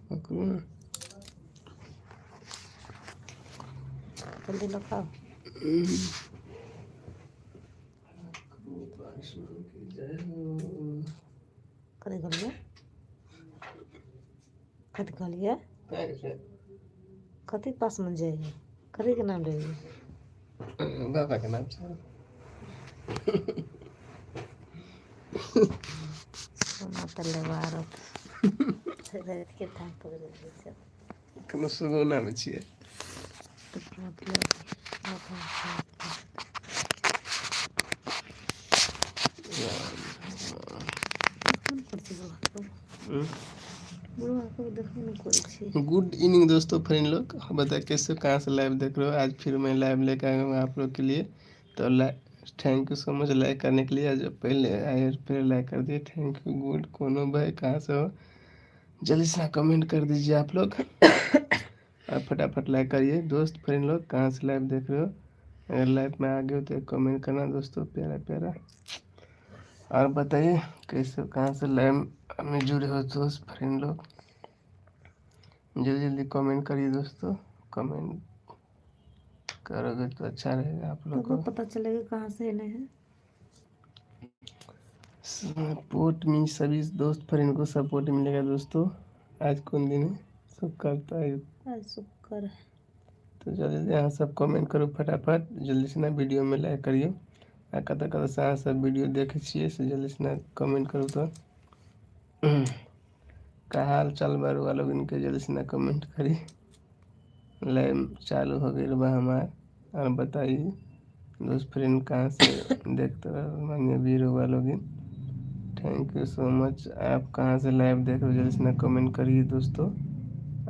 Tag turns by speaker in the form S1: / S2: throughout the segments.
S1: पकड़ू ने।
S2: जल्दी लऽ कऽ आउ।
S1: जय हो।
S2: कथी कहलियै? कथी कहलियै? कथी पासमे जाइए? कथीके नाम लेलियै?
S1: बाबा के नाम छै।
S2: सोना तऽ लेबारत रातिके टाइम पकड़ि लै छै।
S1: कोनो सुगौनामे छियै।
S2: तऽ मतलब देखबो ने करै छै बुढ़बा। बुढ़बा देखबो ने करै छै।
S1: गुड इवनिंग दोस्तों, फ्रेंड लोग, बताए कैसे कहाँ से लाइव देख रहे हो। आज फिर मैं लाइव लेकर आया हूँ आप लोग के लिए। तो thank you so much like करने के लिए। आज पहले आए फिर लाइक कर दिए, thank you. Good कोनो भाई कहाँ से हो, जल्दी से कमेंट कर दीजिए आप लोग और फटाफट लाइक करिए। दोस्त फ्रेंड लोग कहाँ से लाइव देख रहे हो, अगर लाइव में आ गए हो तो कमेंट करना दोस्तों, प्यारा प्यारा। और बताइए कैसे कहाँ से लाइव में जुड़े हो दोस्त फ्रेंड लोग, जल्दी जल्दी कमेंट करिए दोस्तों। कमेंट करोगे तो अच्छा रहेगा आप लोग
S2: तब
S1: को।
S2: पता चलेगा कहाँ से एने है।
S1: सपोर्ट मी सभी दोस्त फ्रेंड को सपोर्ट मिलेगा दोस्तों। आज कौन दिन है, शुक्र है।
S2: आज शुक्र है।
S1: तो जल्दी जल्दी यहाँ सब कमेंट करो फटाफट, जल्दी से ना वीडियो में लाइक करियो। आ कतऽ कतऽ से अहाँ सब वीडियो देखै छियै से जल्दी से ना कमेंट करू। तो का हाल चाल बा रउआ लोगन के, जल्दी से ना कमेंट करी। लाइव चालू हो गई बा हमार। और बताइए दोस्त फ्रेंड कहाँ से देखते रहो मान्य भी रउआ लोगिन। Thank you so much. आप कहाँ से लाइव देख रहे हो जल्दी से ना कमेंट करिए दोस्तों।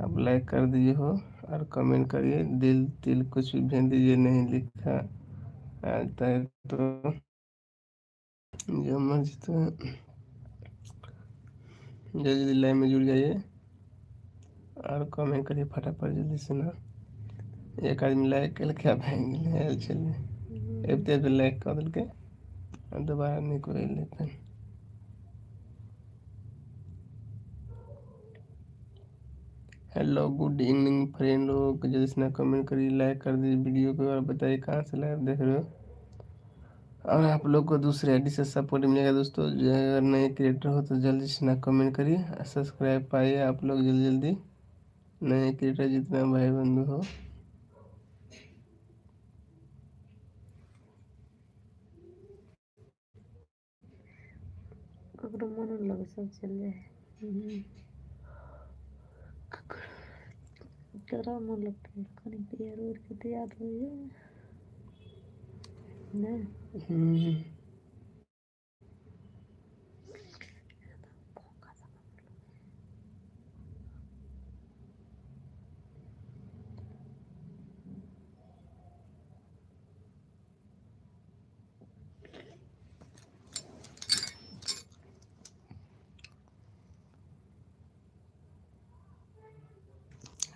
S1: आप लाइक कर दीजिए हो और कमेंट करिए, दिल तिल कुछ भी भेज दीजिए, नहीं लिखा आता है तो जो मर्जी। तो जल्दी जल्दी लाइव में जुड़ जाइए और कमेंट करिए फटाफट जल्दी से ना। एक आदमी लाइक कल भागि चलिए एबते एबते लाइक कऽ देलकै आ दोबारा नहि कोइ एलै फेन। हेलो गुड इवनिंग फ्रेंड लोग, जल्दी से ना कमेंट करिए, लाइक कर दीजिए वीडियो को और बताइए कहाँ से लाइव देख रहे हो। और आप लोग को दूसरे आईडी से सपोर्ट मिलेगा दोस्तों। जो अगर नए क्रिएटर हो तो जल्दी से ना कमेंट करिए और सब्सक्राइब पाइए आप लोग जल्दी जल्दी, नए क्रिएटर जितना भाई बंधु हो।
S2: ककरो मोनो नहि लगै, सब चलि जाइ है। ककरा मोन लगतै? कनि तैयार उयार के याद होइए नहि।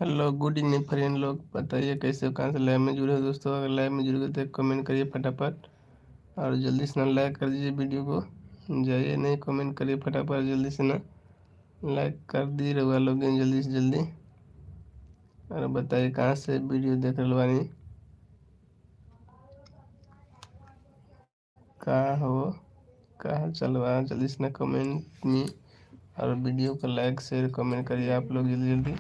S1: हेलो गुड इवनिंग फ्रेंड लोग, बताइए कैसे हो, कहाँ से लाइव में जुड़े हो दोस्तों। अगर लाइव में जुड़ गए तो कमेंट करिए फटाफट और जल्दी से ना लाइक कर दीजिए वीडियो को। जाइए नहीं कमेंट करिए फटाफट, जल्दी से ना लाइक कर दी रहुआ लोग जल्दी से जल्दी। और बताइए कहाँ से वीडियो देख रहे बानी, का हो कहाँ चल रहा, जल्दी से ना कमेंट में और वीडियो को लाइक शेयर कमेंट करिए आप लोग जल्दी जल्दी।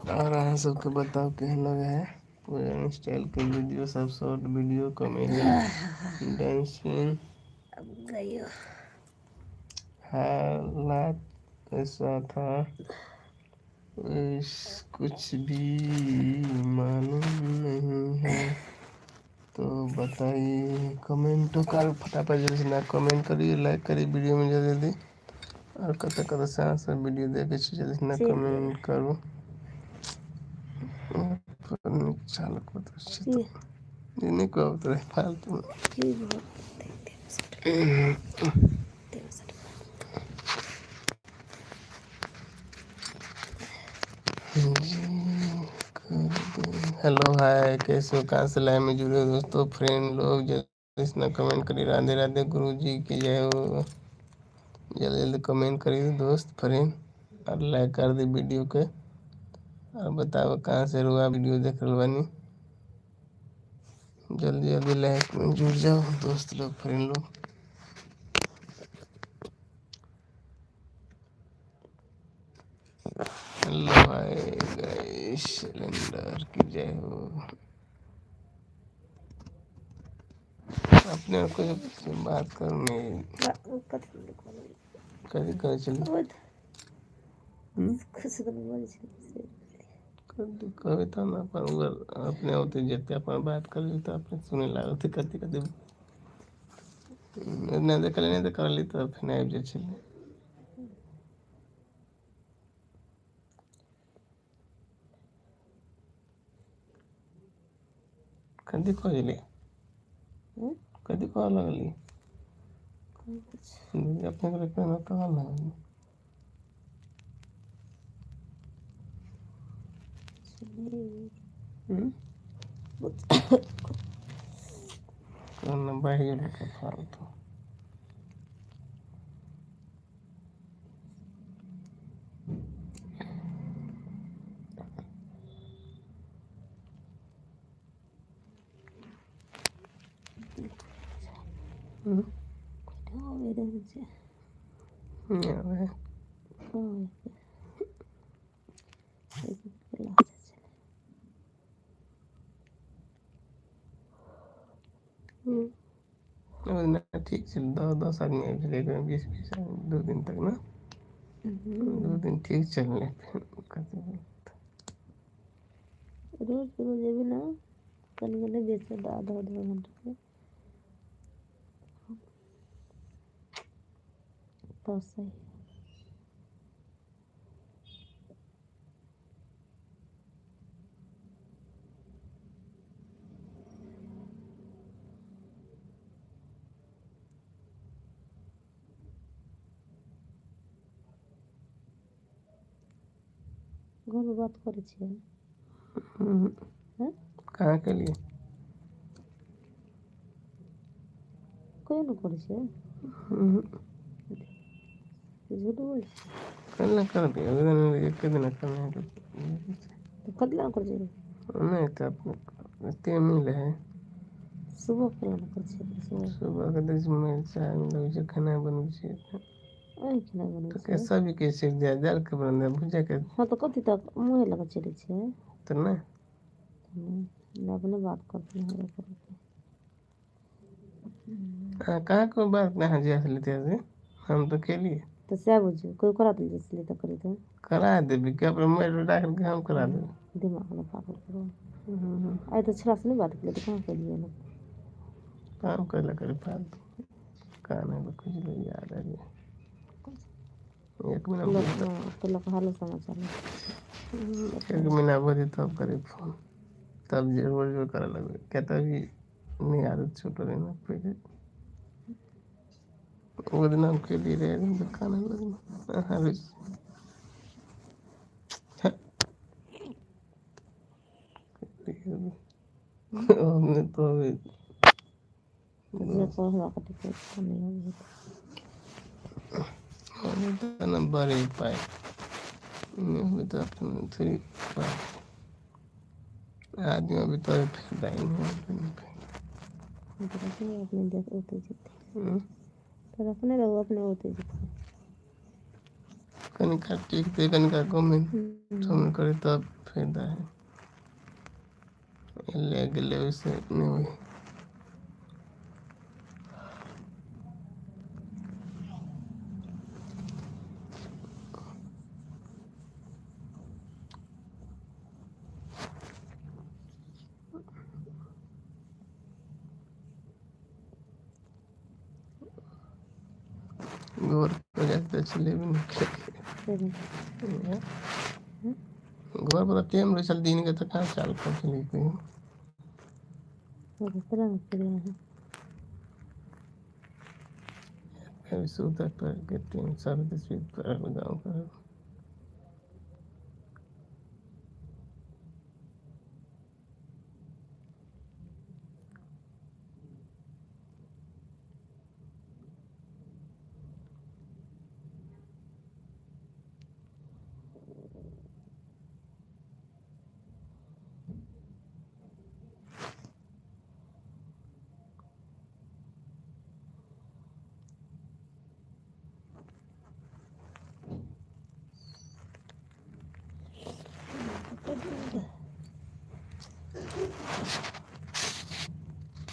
S1: और अहाँ सबके बताओ केहन लगे है पुरान स्टाइल के वीडियो सब, शॉर्ट वीडियो कॉमेडी डांसिंग।
S2: अब गयो।
S1: हालात ऐसा था इस कुछ भी मालूम नहीं है। तो बताइए कमेंट कर फटाफट जल्दी से ना कमेंट करिए, लाइक करिए वीडियो में जल्दी जल्दी। और कतऽ कतऽ से अहाँ सब वीडियो देखै छी जल्दी से ना
S2: चलि गेल।
S1: कमेंट करू। चालक
S2: की
S1: तऽ नहि कहब तोरा फालतू।
S2: की भऽ गेल?
S1: हेलो हाय कैसे हो, कहाँ से लाइव में जुड़े हो दोस्तों फ्रेंड लोग, जल्दी से ना कमेंट करिए। राधे राधे गुरु जी की जय हो, जल्दी जल्दी कमेंट करिए दोस्त फ्रेंड। और लाइक कर दी वीडियो के और बताओ कहाँ से रुआ वीडियो देख रहल बानी। जल्दी जल्दी लाइक में जुड़ जाओ दोस्त लोग, फ्रेंड लोग। हेलो भाई गैस सिलेंडर की जय हो। अपने को जब बात करने कभी कभी चली कभी तो ना अपन अपने होते जितने अपन बात कर ली तो अपने सुने लागत कति कति नहीं देखल नहीं तो कर ली तो फिर आबि जाइ छलै। कथी कहली, कथी कहऽ लगली अपने के कहऽ लगली। बढ़ि गेलै फालतू। ठीक छै, 10-10 आदमी आबि छलै, 20-20 आदमी 2 दिन तक ना, 2 दिन ठीक चललै। फिर
S2: रोज रोज अभी ना कनी कनी बेचे आधा आधा घंटा के तो सही। घरमे बात करै छियै?
S1: कहाँ के लिए
S2: कहियो नहि करै छियै? झूठ बोलै छियै?
S1: कल ना कर दिया, एक दिन करना है
S2: तो कथी लए करै छियै?
S1: नहीं तो अपने ते मिले है
S2: सुबह केला नहि करै छियै? सुबह
S1: सुबह के 10 मिनट चाय मिलै छै, खाना बनबै छियै।
S2: अहीं खाना बनबै
S1: तो
S2: छियै?
S1: कैसा भी कैसे जाय दाल के बना भुजा के।
S2: हाँ तो कथी तक मुँहे लग चलै छियै?
S1: तो नहीं
S2: नहीं अपने बात करते हैं।
S1: कहाँ को बात कहाँ जा लेते हैं हम तो खेलिए
S2: तो सएह बुझियौ कोइ करा देल छलै तऽ करै तऽ
S1: करा देबी के अपने मोबाइल राख के हम करा देबी।
S2: दिमाग ने पागल करू। आइ तऽ छोड़ा से नहि बात केलियै तऽ कहाँ केलियै ने
S1: काम करे करे फालतू कान है कुछ भी याद आ गया। 1 महीना
S2: तो लोग हाल समाचार
S1: 1 महीना भरी तब करे फोन, तब जरूर जरूर करे लगे क्या तभी नहीं आदत छूट रही ना। पहले वो दिन हम के लिए रहे तो खाना लगे हमने तो अभी बड़े पाए नहीं तो अपने थोड़ी आदमी अभी तो फायदा ही नहीं।
S2: अपने लोग अपने होते जेतै
S1: कनिका टिकते कनिका कमेंट करे तब फायदा है। ले गेलै वैसे नहीं हुई। गोर पर जाते चले भी नहीं। घर पर टाइम रहे चल दिन के तो कहाँ चाल कर चली गई। अभी सुबह पर के 3 साढ़े पर गाँव पर
S2: दूध।